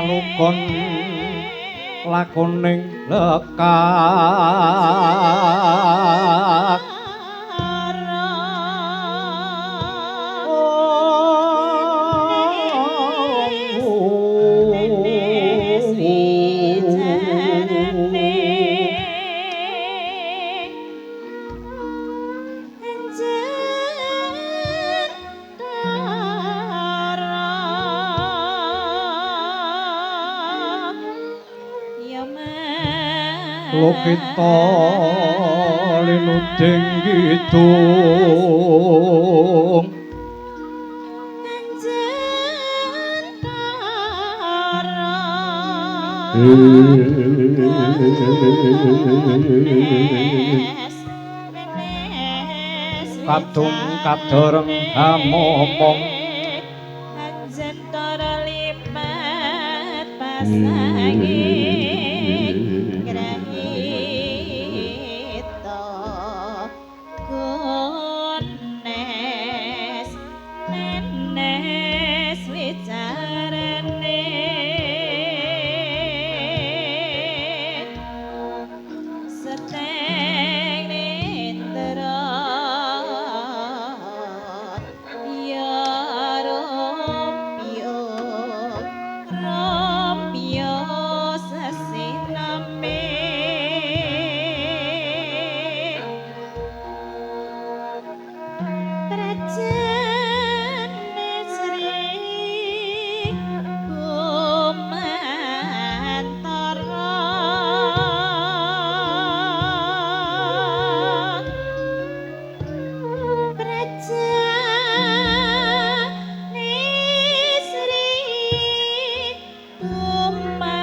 Palugon lakoning lekak. Lokita linuding kidung kadung kadoreng hamomong anjentara lipat pasangi grahita kunes nenes wicarane seteng nendra ya rompyo rompyo sesiname Prajane Sri Gumantara Prajane Sri Gumantara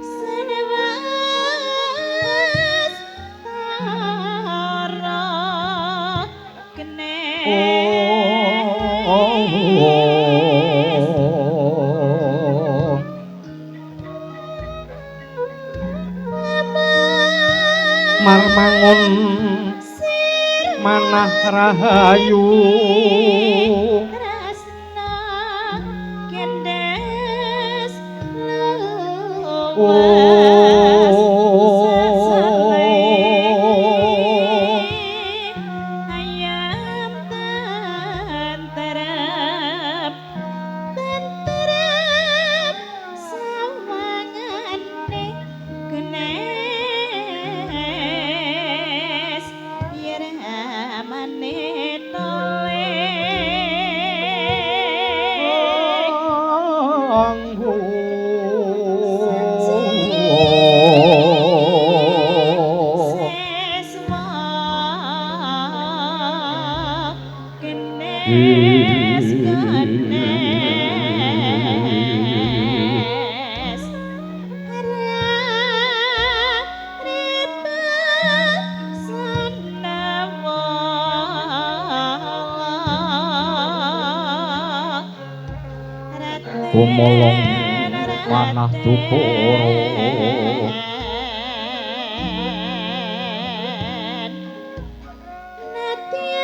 Senwas tara kenes Marmangun manah rahayu Tresna gendes luwes sesale ayam tentrem tentrem sawangane genes iramane tole. Seswa genes genes raripa sanawala Kumolong manah dukura raten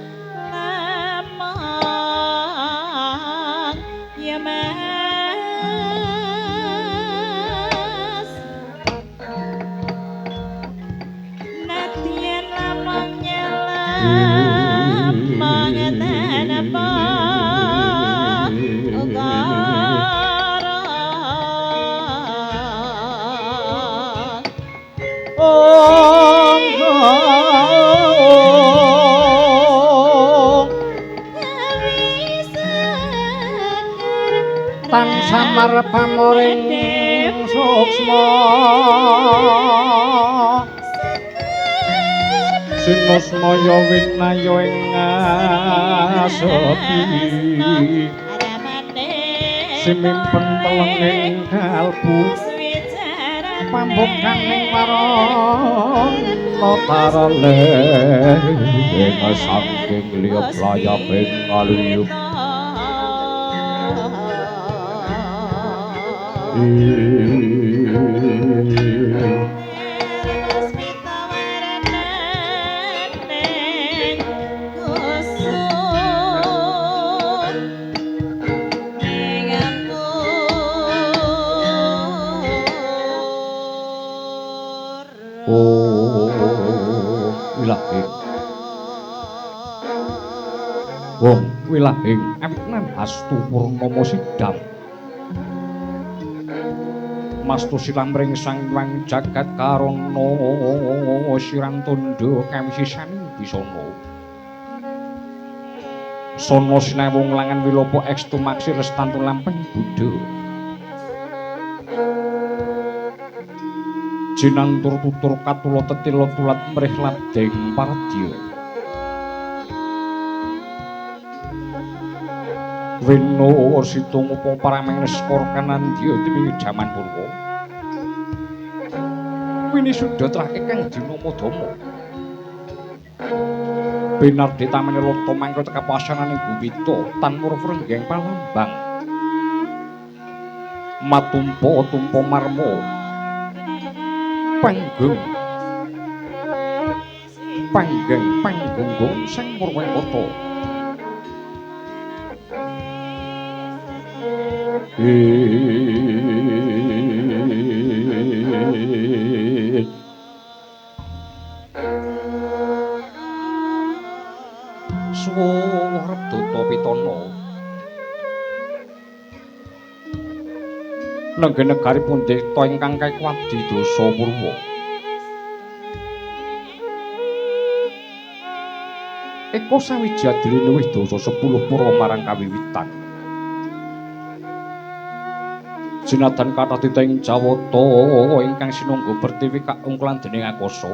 Nadyan lamang ya Mas Nadyan lamang nyelamang tanpa ukara. Tan samar pamoring suksma sinusmaya winaya ing asepi simimpen telenging kalbu pambukaning warana taraleng saking liyap layaping aliyup. Wilahing awit hastu purnama sidam mastu silamring sang hyang jagat karana sirang tandha kawisisaning bisana sono sinawung langan wilopo ekstu maksi restantu lampeng buddha jinantur tutur katula tetila tulat mrih ladeng paradya Weno situng upa parameng neskor kanandya timing jaman purwa. Wini sudha trah ingkang dinama Dama. Binardi tamene lata mangka tekapasanane guwita tan muruf renggeng palambang. Matumpa tumpa marma. Panggung. Panggeng panggunggung sang Purwakata. Suwuh Duta Pitana Nenggih negari pundhita ingkang kaikwadi dasa purwa. Eka sawiji adile luwih dasa 10 purwa marang kawiwitan. Jinadan kathah titah ing Jawata ingkang sinungga pertiwi kaungkulan dening akasa.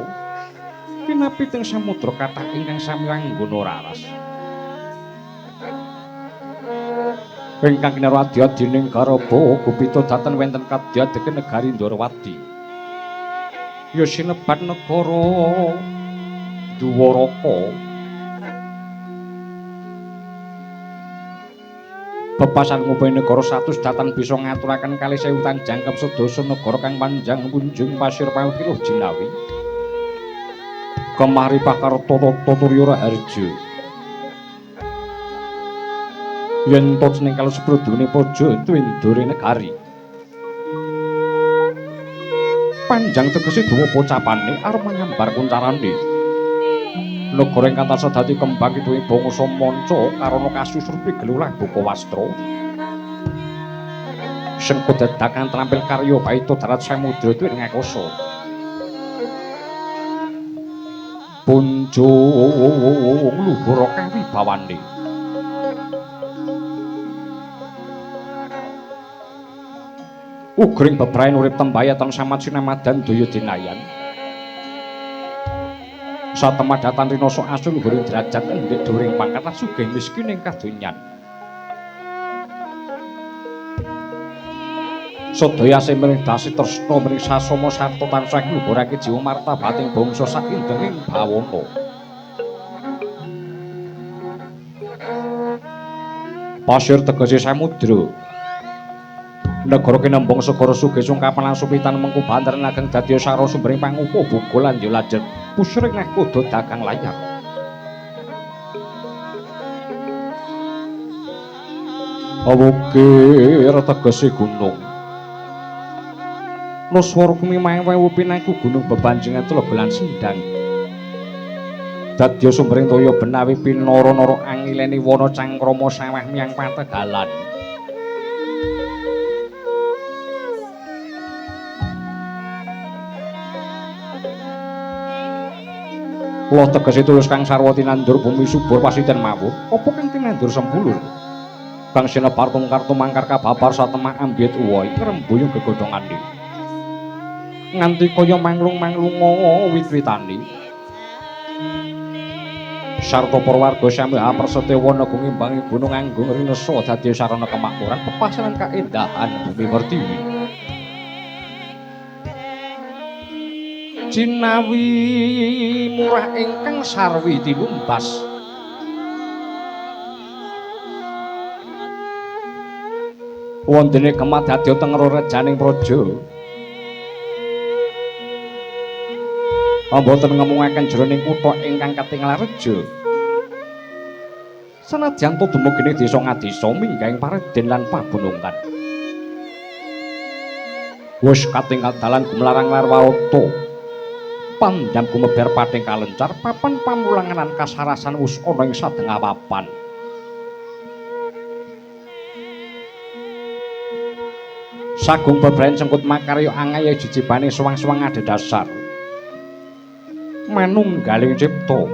Kinapit ing samudra kathah ingkang sami anggona raras. Ingkang kinara adi-adining garba gupita daten wenten kadya adeke negari Ndorowati. Ya sinebat negara Dwaraka. Bebasan ngupai negara 100 datan bisa ngaturaken kalih sewu jangkep sedasa negara kang panjang punjung pasir pawukir jinawi. Kemah ripah karta tata turya raharja. Yen to ning kalih seprodune praja twindure negari. Panjang tegese dawa pocapane arep ngambar kuncarane. Negara ingkang tansah dadi kembang kidung bangsa manca karana kasusur pigelulah buka wastra. Sengko dadakan trampil karya baita darat samudra tuwin ngakasa. Punjung luhur kawibawane. Ugring bebrayan urip tembayatan samat sinamadan daya dinayan. Satemadatan rinasa asul luhuring derajat endhek dhuwuring pangkat lan sugih miskin ing kadonyan. Sadaya asih mring dasi tresna mring sasama sarta tansah ngluhurake jiwa martabating bangsa saindenging bawana. Pasir tegese samudra. Negara kinembong segara sugih sungkapan lan supitan mengku banteran ageng dadi sara sumbering pangupa buga lan lajeng pusring nakoda dagang layar. Awukir tegese gunung. Nuswara kumimahe wewu pinangku gunung bebanjengan telaga lan sendang. Dadya sumbering toya benawi pinara-nara angileni wana cangkrama sawah miyang pategalan. Loh tegese tulus kang sarwa tinandur bumi subur pasiten mawur, apa kang tinandur sempulur? Kang sinebar tungkar tumangkar kababar satemah ambyet uwoi ngrembuyung gegodhongane. Nganti kaya manglung-manglunga wit-witane. Sarta para warga sami aprasetya wana ngimbangi gunung anggung rinesa dadi sarana kemakmuran pepasaran kaendahan bumi pertiwi. Jinawi murah ingkang sarwi tinumbas. Wondene kemadadya tengero rejaning praja. Mboten ngemungaken jroning kutha ingkang ketingal reja. Sanadyan to dumugene desa ngadesa minggahing pareden lan pagunungan. Wis katingal dalan gumelarang larwarata. Pandam gumebar pating kalencar papan pamulangan lan kasarasan wis ana ing sadengah papan. Sagung bebrayan sengkut makarya angaya jejibane suwang-suwang adhedhasar. Manunggaling cipta,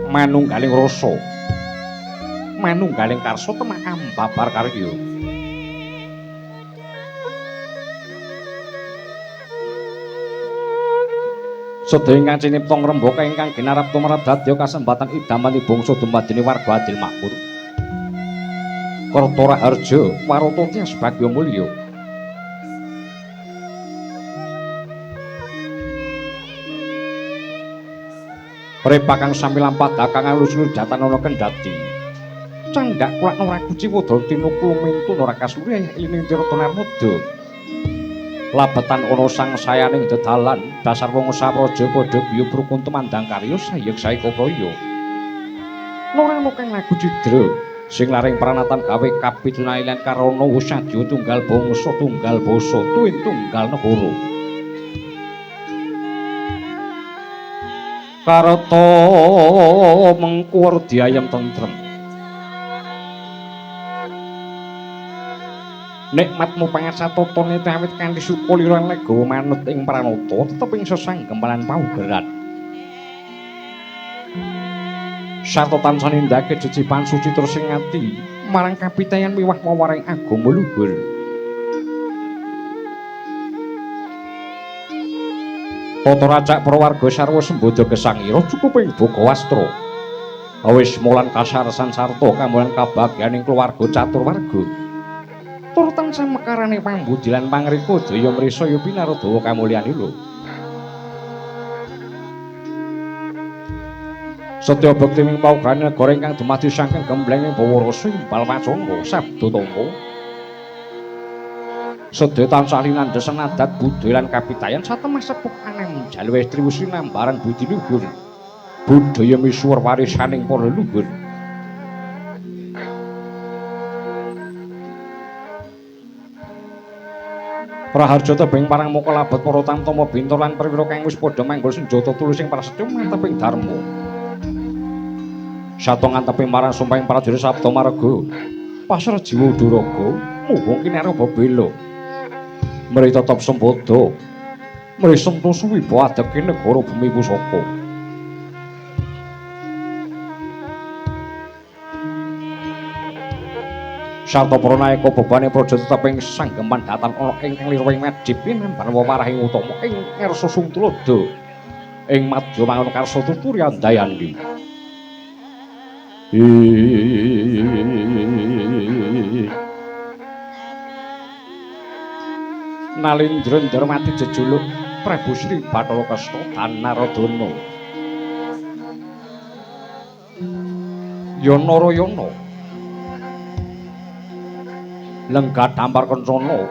manunggaling rasa, manunggaling karsa temah ambabar karya. Sedaya ingkang cinipta ngrembaka ingkang ginarap tumrap dadya kasembatan idamani bangsa dumadine warga adil makmur. Kerta raharja warata tias bagya mulya. Repakang sami lampah dakang alus-alus datan ana kendhati. Candhak kulak ora kuciwa dol tinukul mintu ora kasurya ilining tirta narmada. Labetan ana sangsayaning dedalan dasar wong sapraja padha guyub rukun tumandang karya sayek saeka praya. Ora ana kang lagu cidra sing laring pranatan gawe kapitunayan karana wis sadya tunggal bangsa tunggal basa tuwin tunggal negara. Karta mengkuwur diayem tentrem. Nikmatmu pangasatotone awit kanthi suka liran legawa manut ing pranata tetep ing sesanggem lan paugeran. Sarta tansah nindakake jejipan suci terus ing ati marang kapitayan miwah wawaring agama luhur. Tata racak para warga sarwa sembada gesangira cukup ing boga wastra. Wis mulan kasarsan sarta kamulan kabagyaning keluarga catur warga. Tur tansah mekarane pambudi lan pangrika daya mrisa ya pinaradawa kamulyanira. Setya bekti ming paugeran negara ingkang dumadi saking gembleng ing bawa rasa imbal wacana sabda tama. Sedaya tansah linandhesen adat budaya lan kapitayan satemah sepuh anem jalwe triwusi nambaran budi luhur. Budaya misuwur warisaning para leluhur. Praharja tebing parang muka labet para tamtama bintor lan perwira kang wis padha manggol senjata tulus ing prasetya manteping dharma. Sato ngantepi marang sumpahing prajurit sabda marga. Pasar jiwa duraga muhung kinara bebela. Mri tetep sembada. Mri sentosa wibawa adeke negara bumi pusaka. Sarta para nayaka bebane praja tetep ing sanggeman datan ana ingkang lirwing wajib pinambar wewarahing utama ing ngarsa sung tuladha. Ing madya mangun karsa tuturi andayani. Nalindra Ndarmati jejuluk Prabu Sri Bathara Kresna Danaradana. Ya Narayana. Lenggah dampar kencana.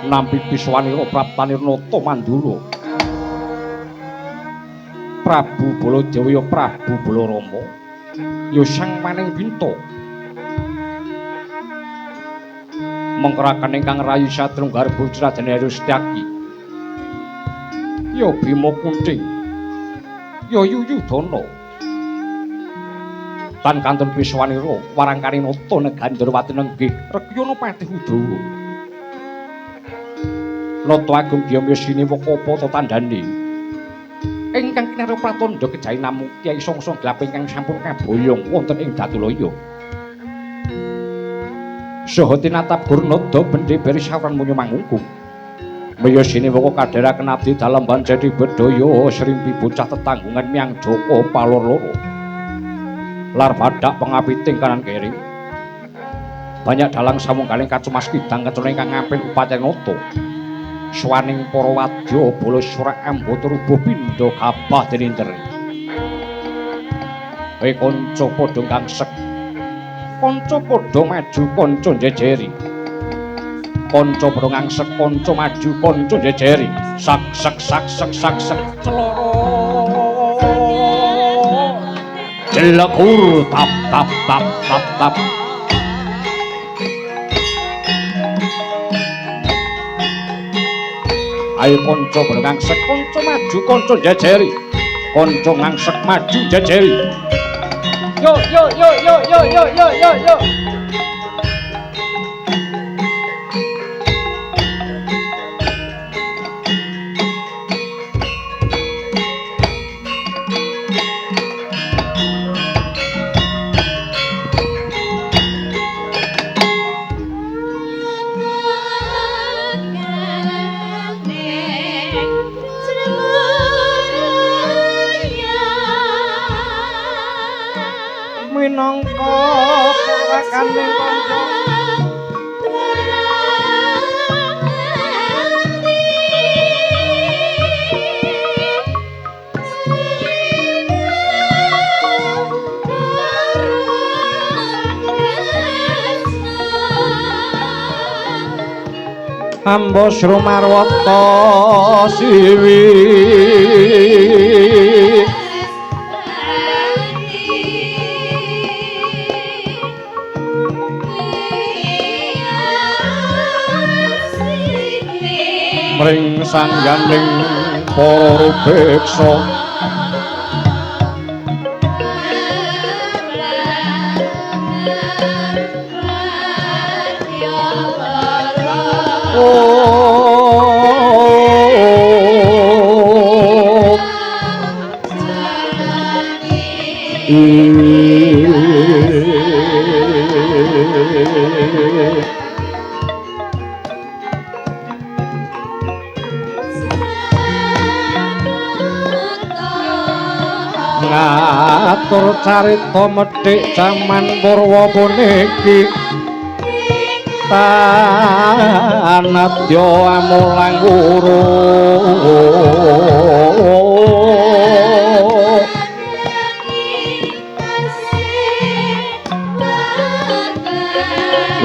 Nampi piswanira praptanirnata mandura. Prabu Baladewa ya Prabu Balarama ya Sang Maning Binta. Mengkerakan ingkang rayi satrung garba Raden Heru Setyaki. Ya Bima Kunting. Ya Yuyudana. Tan kantun piswanira warangkane nata Negandrawati nenggih Rekyana Patih Udawa. Nata agung Gyamyasini waka apa tandane? Ingkang kinarya pratandha kejawi namung Kyai Sangsa Glap ingkang sampun kaboyong wonten ing Datulaya. Saha tinatap gurnada bendhe beri sawran munyo mangungkung. Meyasini waka kadheraken abdi dalem banjadi bedhaya srimpi bocah tetanggungan miyang Joko palor loro. Lar badak pengapiting kanan kiri. Banyak dalang sawunggaling kacumas kidang kencana ingkang ngampil upacara nata. Swaning para wadya bala surak ambata rubuh pindha gabah deninter. Kowe kanca padha gangsek. Kanca padha maju kanca njejeri. Kanca padha ngangsek kanca maju kanca njejeri. Sak sek sak sek sak sek celoro. Jelekur tap tap tap tap tap. Ayo kanca padha ngangsek kanca maju kanca njejeri. Kanca ngangsek maju njejeri. Yo yo yo yo yo yo yo yo yo. Minangka purwakaning kanca hamba Srumarwata siwi mring sangganing para rubeksa. Ngatur carita medhik jaman Purwa puniki tanadya amulang wuru.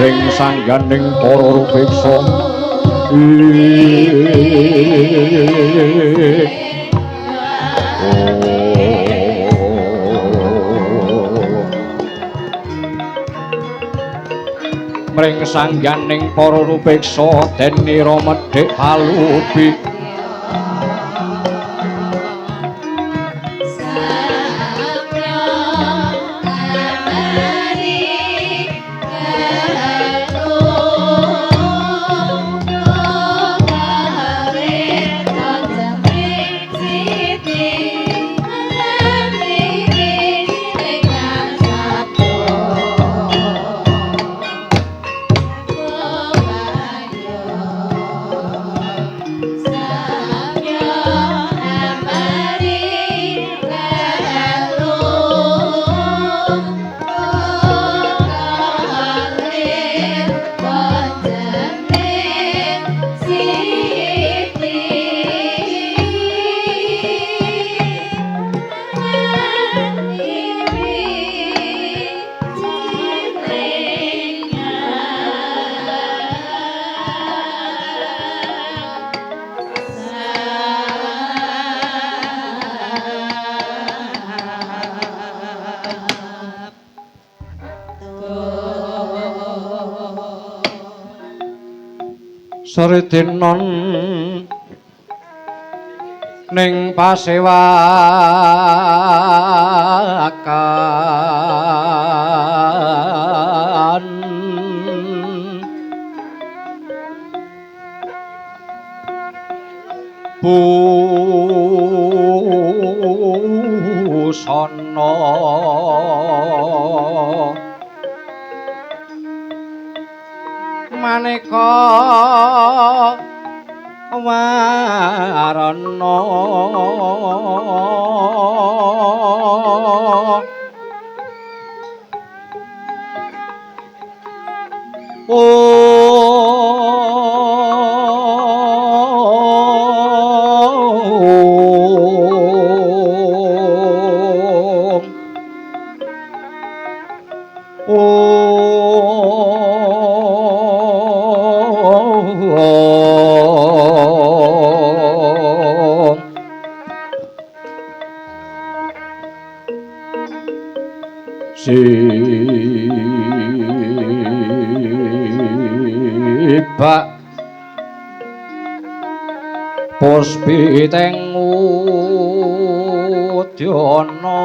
Ring sangganing para rupeksa mring sangganing para rupeksa denira medhik palupi. Sridinon ning pasewakan busana maneka warana Om. Om. Sibak puspiteng udyana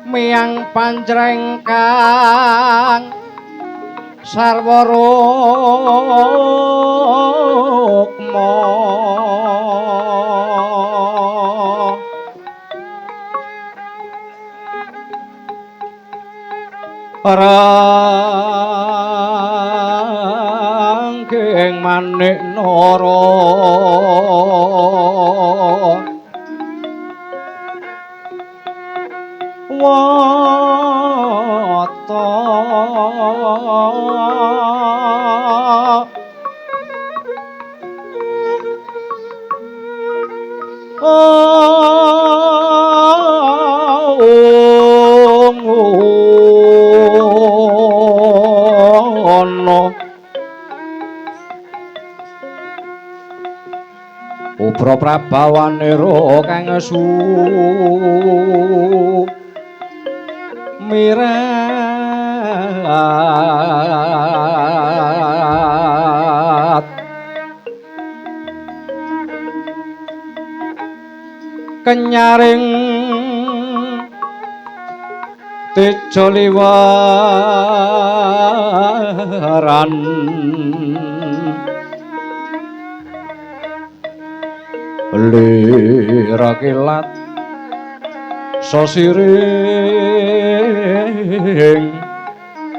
miyang panjreng kang sarwa rukma rangking manik nara wata ono Ubra prabawane kang sumirat kenyaring teja liwaran lira kilat sosiring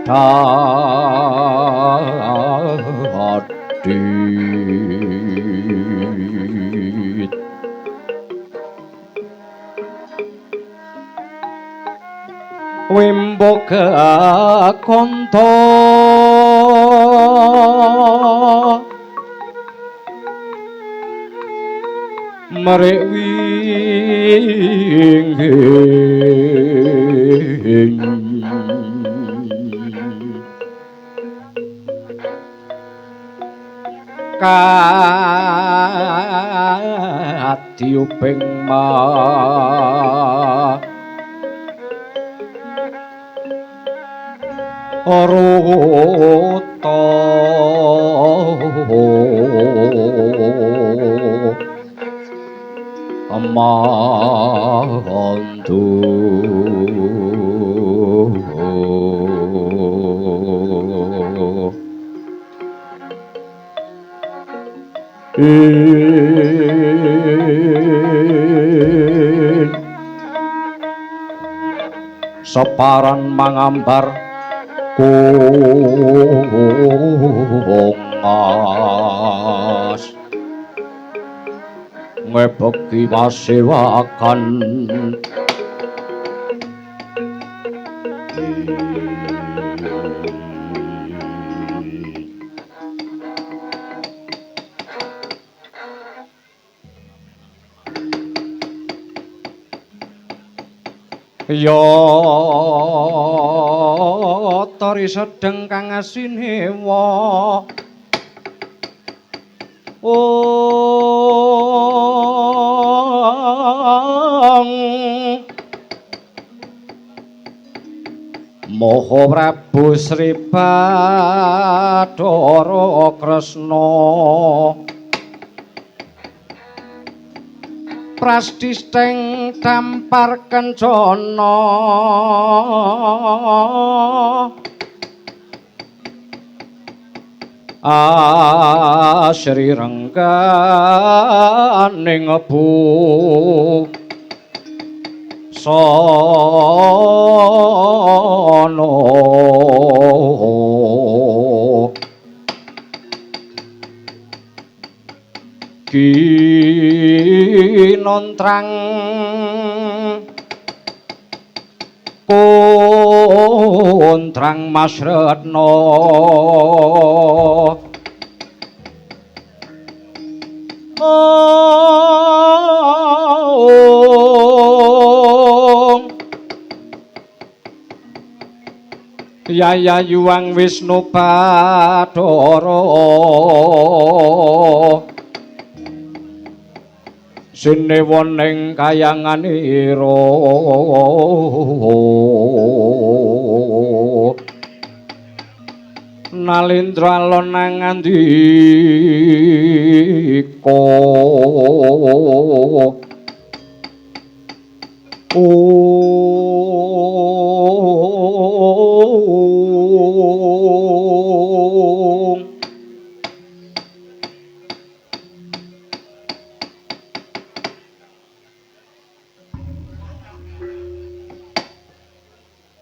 dadi wimboga kantha mrek wingi kadiuping ma ruta mandu separan mangambar kungas ngebeki pasewakan ya tari sedeng kang asinewa ong Maha Prabu Sri Bathara Kresna prastisteng tampar kencana Asri rengganing bu sono kinontrang kontrang Mas Retno ong Yaya Yuwang Wisnu Bathara sinewa ning kayanganira Nalindra alon nang ngandika Om.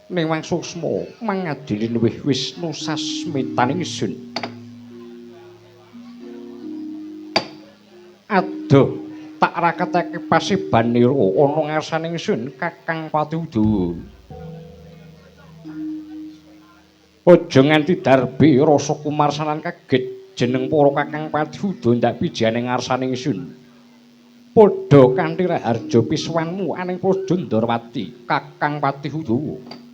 Newang suksma mangadili luwih Wisnu sasmitaning ingsun. Aduh, tak raketake pasibanira ana ngarsane ingsun Kakang Pati Udawa. Aja nganti darbe rasa kumarsanan kaget jeneng para Kakang Pati Udawa ndak pijane ngarsane ingsun. Padha kanthi raharja piswanmu aning Praja Ndorowati Kakang Pati Udawa.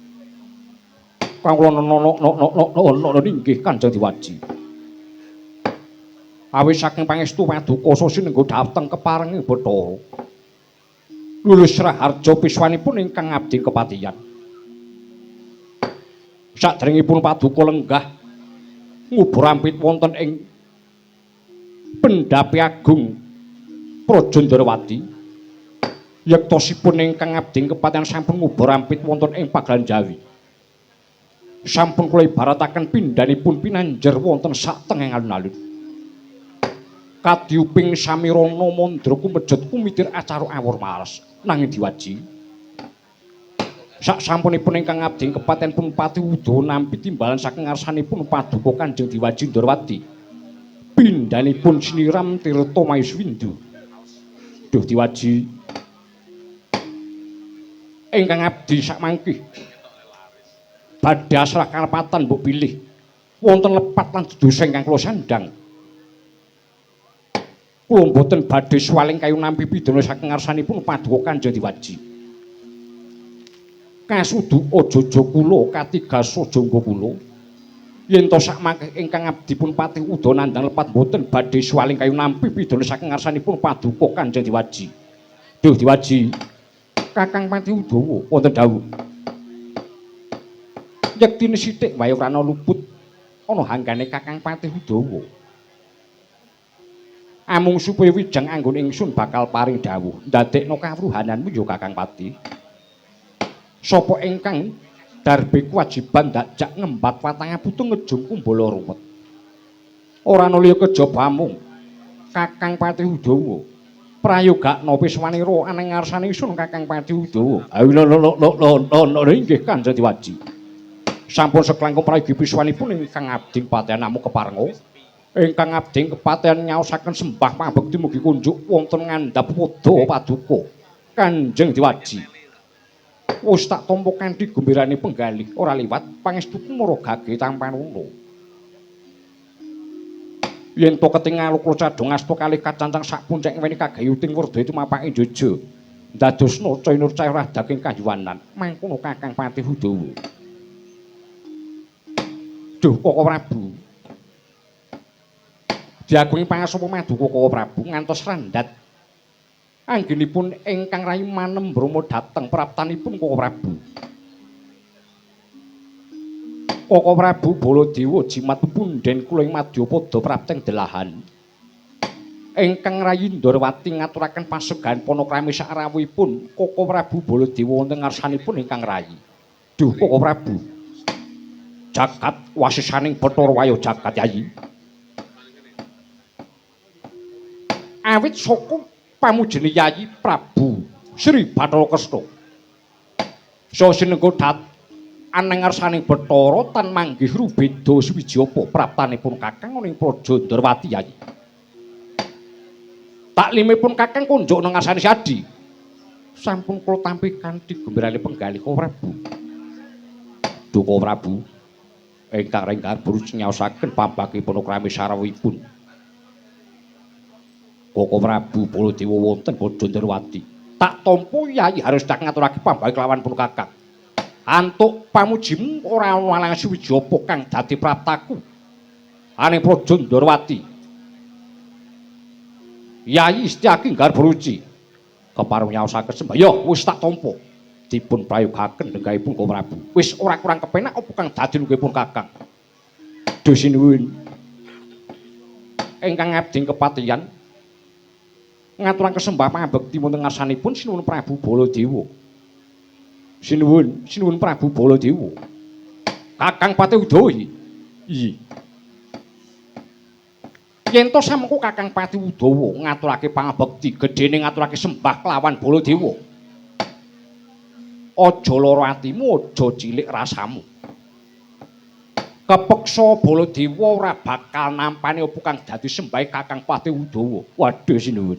Kang kula nono inggih Kanjeng Diwaji. Awit saking pangestu paduka sinengga dhateng keparenge Bathara. Lulus raharja piswanipun ingkang abdi kepatihan. Saderengipun paduka lenggah ngubur ampit wonten ing Pendhapi Agung Praja Ndorowati. Yektosipun ingkang abdi kepatihan sampun ngubur ampit wonten ing Pagelaran Jawi. Sampun kula ibarataken pindhanipun pinanjer wonten satengahing alun-alun. Kadiyuping samirana mandra kumejet kumitir acara awur males nanging diwaji. Sak sampunipun ingkang abdi kepaten pun Pati Udawa nampi timbalan saking ngarsanipun paduka Kanjeng Diwaji Ndorowati. Pindhanipun siniram tirta mayuswindu. Duh Diwaji. Ingkang abdi sakmangkih badhe asrah kalepatan mbok bilih wonten lepat lan dosa ingkang kula sandhang. Kula mboten badhe swaling kayu nampi pidana saking ngarsanipun paduka Kanjeng Diwaji. Kasudu aja kula katigas jangga kula. Yen to sakmangke ingkang abdi pun Patih Udawa nandhang lepat mboten badhe swaling kayu nampi pidana saking ngarsanipun paduka Kanjeng Diwaji. Duh Diwaji. Kakang Patih Udawa wonten dawuh. Yektine sithik wae ora ana luput ana hanggane Kakang Patih Udawa. Amung supaya wijang anggon ingsun bakal paring dawuh ndadekno kawruhananmu ya Kakang Patih. Sapa ingkang darbe kewajiban ndajak ngembat watang abutung ngejung kumbala ruwet. Ora ana liya kejaba amung Kakang Patih Udawa. Prayogakna piswanira aneng ngarsane ingsun Kakang Patih Udawa. Ayo lho lho inggih Kanjeng Diwaji. Sampun seklangkung prayogi piswanipun ingkang abdi patehan namung keparenga. Ingkang abdi kepatehan nyaosaken sembah pangabekti mugi kunjuk wonten ngandhap pada paduka Kanjeng Diwaji. Wis tak tampa kanthi gumbirane penggalih ora liwat pangestuku maragage tampanana. Yen to ketingal kula cadhong asta kalih kacancang sak puncek weni kagayuting werda tumapake njojo. Ndadosna cainur cahya daging kayuwanan mangkono Kakang Patih Udawa. Duh Koko Prabu. Diagungi pangasopa maduka Koko Prabu ngantos randhat. Anggenipun ingkang rayi manembrama dhateng praptanipun Koko Prabu. Koko Prabu Baladewa jimat pepunden kula ing madyapada prapteng delahan. Ingkang rayi Ndorowati ngaturaken pasegahan panakrami sakrawuhipun Koko Prabu Baladewa wonten ngarsanipun ingkang rayi. Duh Koko Prabu. Jagat wasisaning Bathara Wayo jagat Yayi. Awit saka pamujene Yayi Prabu Sri Bathara Kresna. Saha sinengga dat aneng ngarsaning Bathara tan manggih rubeda suwiji apa praptanipun Kakang ning Praja Ndorowati Yayi. Taklimipun Kakang kunjuk nang ngarsane Sadi. Sampun kula tampi kanthi gumbirane penggalih Koko Prabu. Duh Koko Prabu. Ingkang renggan burus nyaosaken pambagi panakrami sarawuhipun. Koko Prabu Baladewa wonten Praja Ndorowati. Tak tampa Yayi harus tak ngaturake pambagi kelawan pun Kakang. Antuk pamujimu ora ana alang suwiji apa kang dadi praptaku. Aning Praja Ndorowati. Yayi Setyaki Garbaruci kepareng nyaosake sembah. Ya wis tak tampa. Dipun prayogaken lenggahipun Koko Prabu. Wis ora kurang kepenak apa kang dadi lunggahipun Kakang. Duh sinuwun. Ingkang abdi kepatihan ngaturaken sembah pangabekti wonten ngarsanipun Sinuwun Prabu Baladewa. Sinuwun, Sinuwun Prabu Baladewa. Kakang Patih Udawa. Iya. Yen to samengko Kakang Patih Udawa ngaturake pangabekti, gedene ngaturake sembah kelawan Baladewa. Aja lara atimu, aja cilik rasamu. Kepeksa Baladewa ora bakal nampani apa kang dadi sembahe Kakang Patih Udawa. Waduh sinuwun.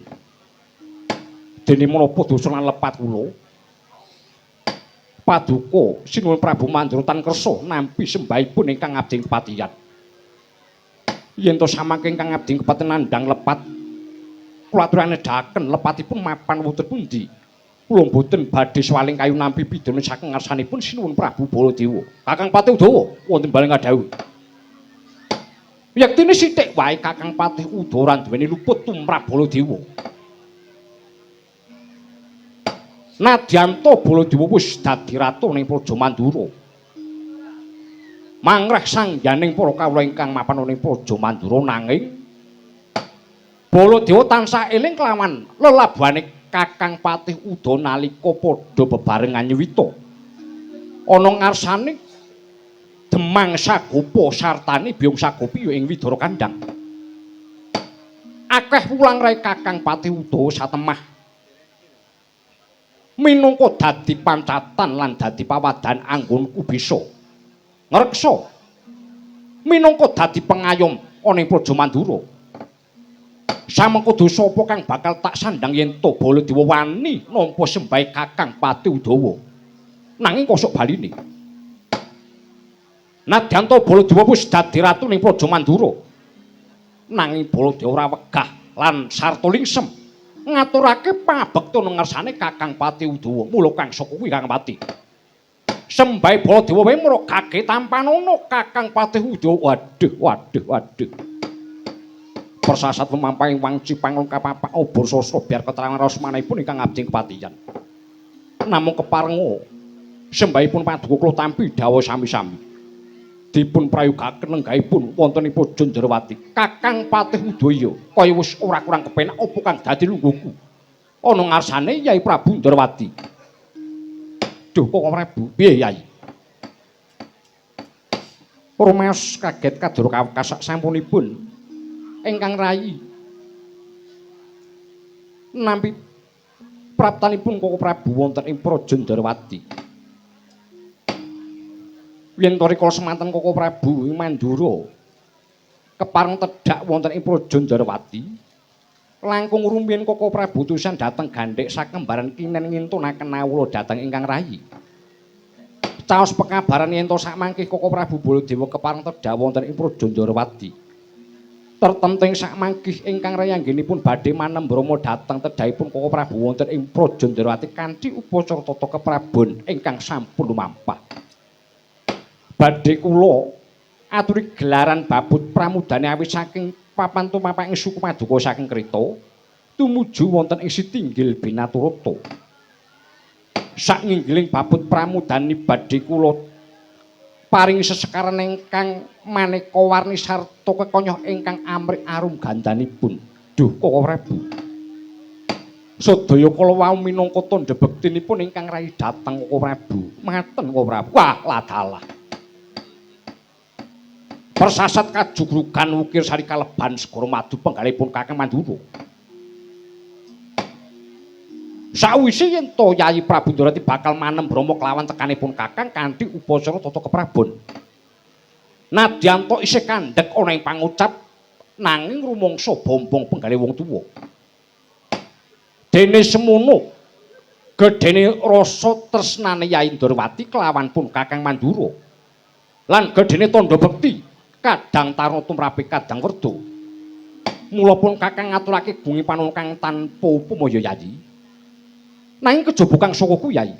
Dene menapa dosa lan lepat kula? Paduka Sinuwun Prabu Mandura tan kersa nampi sembahipun ingkang abdi kepatihan. Yen to samangke ingkang abdi kepatihan nandhang lepat, kula aturaken nedhaken lepatipun mapan wonten pundi? Kula mboten badhe swaling kayu nampi pidana saking ngarsanipun Sinuwun Prabu Baladewa. Kakang Patih Udawa wonten bale ngadhawuhi. Yektine sithik wae Kakang Patih Udawa ora duweni luput tumrap Baladewa. Nadyanto Baladewa wis dadi ratu ning Praja Mandura. Mangreh sangyaning para kawula ingkang mapan ning Praja Mandura nanging Baladewa tansah eling kelawan lelabuhane Kakang Patih Udawa nalika padha bebarengan nyuwita. Ana ngarsane Demang Sagopa sartane Biyung Sagopi ya ing Widara Kandhang. Akeh wulang rae Kakang Patih Udawa satemah minangka dadi pancatan lan dadi pawadhan anggonku bisa ngreksa minangka dadi pengayom ana ing Praja Mandura. Samengko dosa apa kang bakal tak sandhang yen to Baladewa wani nampa sembahe Kakang Patih Udawa. Nanging kosok baline. Nadyan to Baladewa wis dadi ratu ning Praja Mandura. Nanging Baladewa ora wegah lan sarta lingsem ngaturake pangabekti ana ngarsane Kakang Patih Udawa. Mula kang saka kuwi Kakang Patih. Sembahe Baladewa wae mrogake tampanana Kakang Patih Udawa. Waduh, waduh, waduh. Persasat lumampahing wangci panglung kapapak obor sastra biar keterangan rasmanipun ingkang abdi kepatihan. Namung keparenga sembahipun paduka kula tampi dawuh sami-sami. Dipun prayogaken lenggahipun wonten ing Praja Ndrawati. Kakang Patih Udaya kaya wis ora kurang kepenak apa kang dadi lungguhku. Ana ngarsane Yai Prabu Ndrawati. Duh Koko Prabu, piye Yai? Rumaos kaget kadura kasak sampunipun ingkang rayi nampi praptanipun Koko Prabu wonten ing Praja Ndrawati. Yen to rikala semanten Koko Prabu ing Mandura kepareng tedhak wonten ing Praja Ndrawati, langkung rumiyin Koko Prabu tusan dhateng gandhek sakembaran kinen ngintunaken nawula dhateng ingkang rayi. Caos pekabaran yen to sakmangke Koko Prabu Baladewa kepareng tedhak wonten ing Praja Ndrawati. Tertenting sakmangkih ingkang rayi anggenipun badhe manembrama dhateng tedhakipun Koko Prabu wonten ing Praja Ndrawati kanthi upacara tata keprabon ingkang sampun lumampah. Badhe kula aturi gelaran babut pramudane awit saking papan tumapak ing suku Paduka saking Kreta tumuju wonten ing sitinggil Binaturata. Saknginggiling babut pramudane badhe kula paringi sesekaran ingkang maneka warni sarta kekonyoh ingkang amrik arum gandanipun. Duh Koko Prabu. Sedaya kala wau minangka tandha bektinipun ingkang rayi dhateng Koko Prabu. Ngaten Koko Prabu. Wah, ladalah. Persasat kajugrugan wukir sari kaleban segara madu penggalipun Kakang Mandura. Sawise yen to Yayi Prabu Ndrawati bakal manembrama kelawan tekanipun Kakang kanthi upacara tata keprabon. Nadyan to isih kandhek ana ing pangucap nanging rumangsa bombong penggalih wong tuwa. Dene semono gedene rasa tresnane Yayi Ndrawati kelawan pun Kakang Mandura. Lan gedene tandha bekti kadang taruna tumrape kadang werda. Mula pun Kakang ngaturake gungi panuwun kang tanpa upama ya Yayi. Nanging kejaba kang saka ku Yayi.